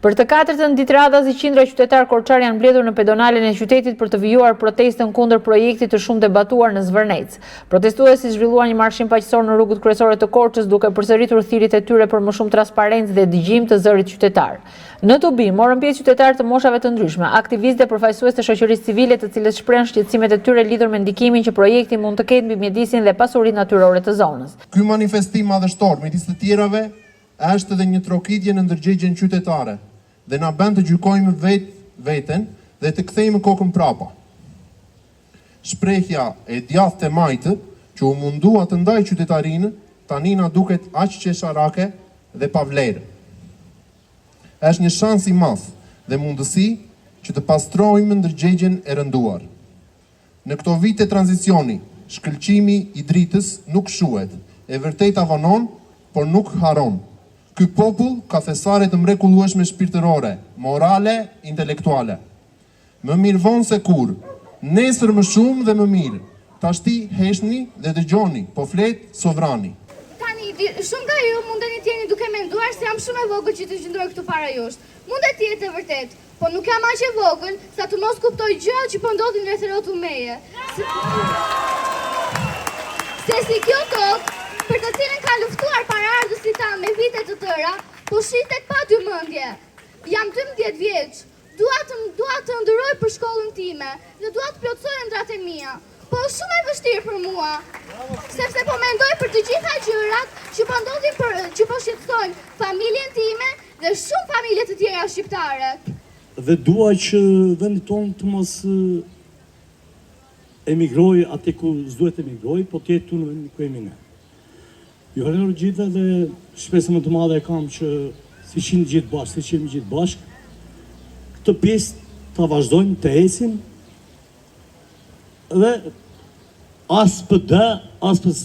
Për të katërtën ditë radhazi qindra qytetarë korçarë janë mbledhur në pedonalen e qytetit për të vijuar protestën kundër projektit të shumë debatuar në Zvërnec. Protestuesit zhvilluan një marshim paqësor në rrugët kryesore të Korçës duke përsëritur thirrjet e tyre për më shumë transparencë dhe dëgjim të zërit qytetar. Në tubim morën pjesë qytetarë të moshave të ndryshme, aktivistë dhe përfaqësues të shoqërisë civile të cilët shprehën shqetësimet e tyre lidhur me ndikimin që projekti mund të ketë mbi mjedisin dhe pasuritë natyrore të zonës. Ky manifestim madhështor midis të tjerave Është edhe një trokitje në ndërgjegjen qytetare dhe na bën të gjykojmë vetë veten dhe të kthejmë kokën prapa. Shprehja e djathtë e majtë që u mundua të ndajë qytetarinë tani na duket aq qesharake dhe pa vlerë. Është një shans i madh dhe mundësi që të pastrojmë ndërgjegjen e rënduar. Në këto vite tranzicioni, shkëlqimi i dritës nuk shuhet, e vërteta vonon, por nuk harron. Ky popull ka thesare të mrekullueshme shpirtërore, morale, intelektuale. Më mirë vonë se kurrë. Nesër më shumë dhe më mirë. Tashti heshtni dhe dëgjoni, po flet sovrani. Tani, shumë nga ju mundeni të jeni duke menduar se jam shumë e vogël që të qëndroj këtu para jush. Mundet të jetë e vërtetë, Po nuk jam aq e vogël sa të mos kuptoj gjërat që po ndodhin rreth e rrotull meje. Se si kjo tokë, për të cilën kanë luftuar paraardhësit tanë me vite të tëra, po shitet pa dy mendje. Jam 12 vjeç, dua të dua të ëndërroj për shkollën time dhe dua të plotësoj ëndrrat e mia. Po është shumë e vështirë për mua, sepse po mendoj për të gjitha gjërat që po ndodhin për që po shqetësojnë familjen time dhe shumë familje të tjera shqiptare. Dhe dua që vendi tonë të mos emigrojë atje ku s'duhet të emigrojë, po të jetë këtu në vendin ku jemi ne. Ju falenderoj të gjithëve dhe shpresën më të madhe e kam që siç jemi të gjithë bashkë, siç jemi gjithë bashkë, këtë pjesë ta vazhdojmë të ecim dhe as PD, as PS,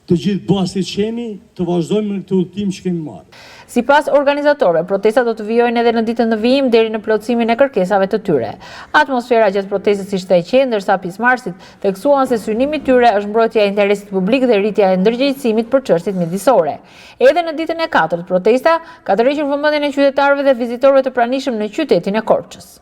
të gjithë bashkë siç jemi, të vazhdojmë në këtë udhëtim që kemi marrë. Sipas organizatorëve, protestat do të vijojnë edhe në ditët në vijim deri në plotësimin e kërkesave të tyre. Atmosfera gjatë protestës ishte e qetë, ndërsa pjesëmarrësit theksuan se synimi i tyre është mbrojtja e interesit publik dhe rritja e ndërgjegjësimit për çështjet mjedisore. Edhe në ditën e katërt, protesta ka tërhequr vëmendjen e qytetarëve dhe vizitorëve të pranishëm në qytetin e Korçës.